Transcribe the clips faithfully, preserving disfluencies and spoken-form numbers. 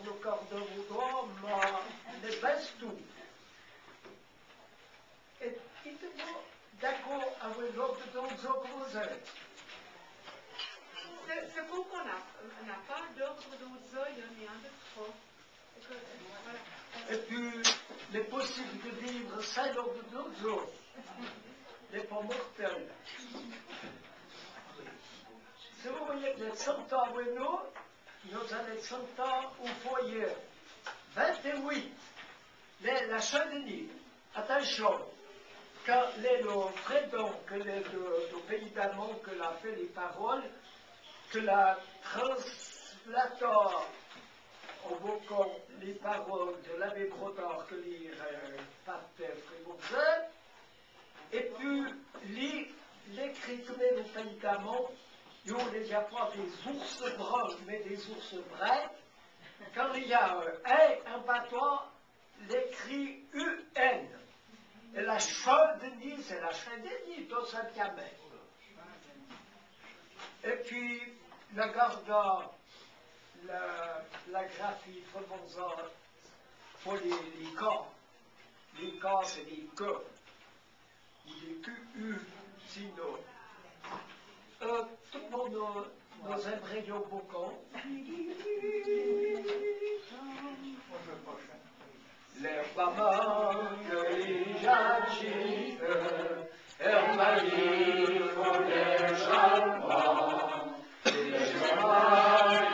Lo cor de Vodron, ma le bèstou. E, e te vo, d'accord, avoué l'ordre d'ordre, comment ça ? C'est, c'est pour qu'on a, on n'a pas d'ordre d'ordre, il y en a un de trop. Et que, voilà. Et puis, il est possible de vivre sans l'ordre d'ordre. N'est pas mortel. Si vous voyez que les cent ans, oui, nous, Nos allons chanter au foyer. Vingt-huit. Le, la Saint-Denis. Attention. Quand le, lo fredon que le, lo, lo péi d'Amon que l'a fait les paroles, que l'a translator au Bocon les paroles de l'abbé Brodor que li, euh, partait Fribourg. Et puis, li, l'écrit que mé lo péi d'Amon, yo, il y a pas des ours bruns, mais des ours bruns. Quand il y a, euh, un en patois, l'écrit U N. Et la Saint-Denis, c'est la Saint-Denis, tout simplement. Et puis, la garde, la, la graphie, comment ça, pour les, les corps. Li K, c'est li K. Ou li Q U, sinon. Euh, tout le monde, euh, nos embrayons beaucoup. Les mamans que les agite, Hermanie, pour les charmants, les Hermanie,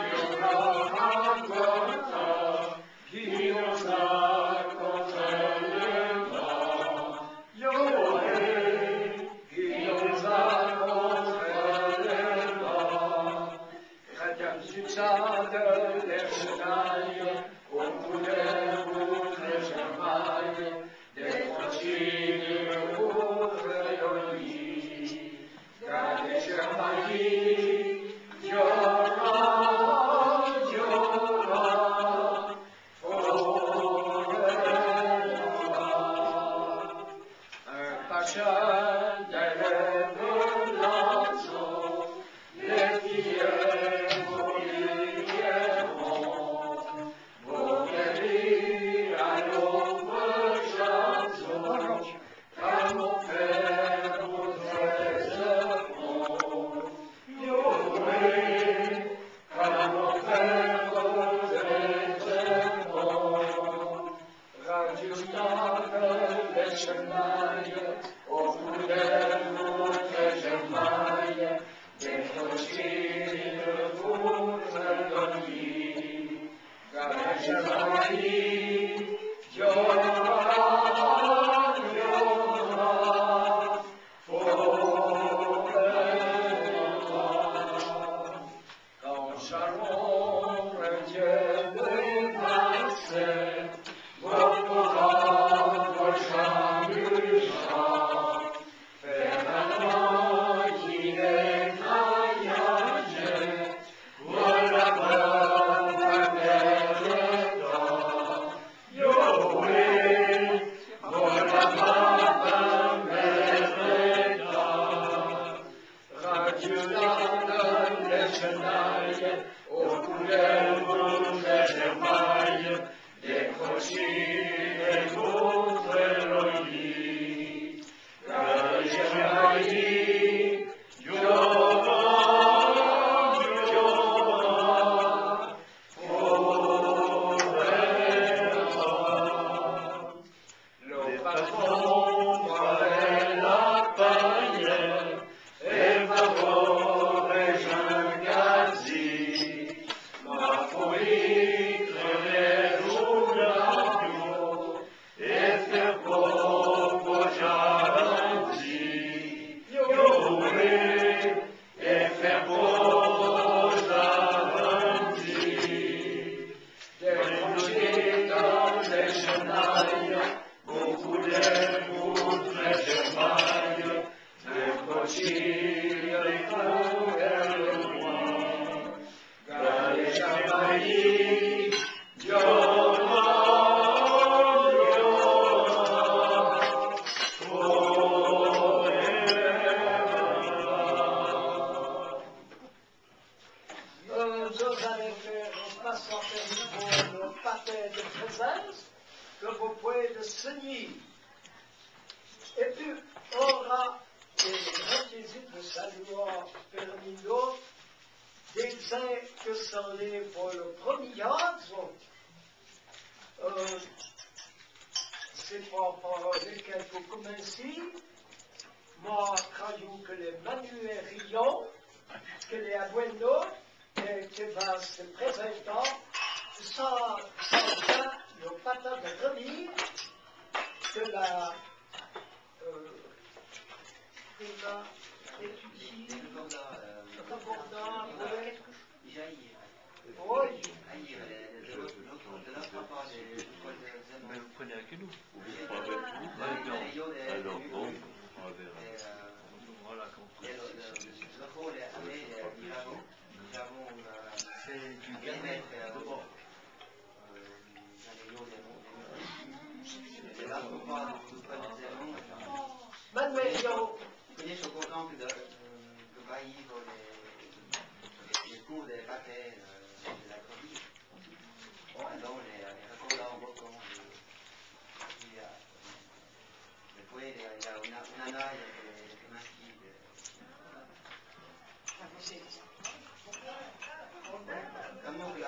patè de prézence, que vo pouède sègnî. É pi, ora, é gran plézir de saluâ Firmino, dizin que s'èl é po le premî viadzo, euh, sé pa, pa lequel que comènsi, ma crayou que l'è Manuel Rion, que l'è a Bueno, é que va se prézentâ, sa, sa, sa, no patè de premî, que la, euh, que la, que la, Déjà hier. Oui. Ah, hier, de, de l'autre, de l'autre part de, de, de, mais vous prenez avec nous. Vous prenez avec nous. Alors, bon, on va vers. Et, euh, et le, le, le rôle, avec, euh, nous avons, nous avons, euh, c'est du bien-être, euh, Manuel, yo coñesso contan que de, que va vive les, les cours de patè, euh, de la colonie. Bon, donc, les, les raccords là, on voit comment, euh, il y a, et puis, il y a, il y a une, une année, il y a des, des masquis, euh, Tanto que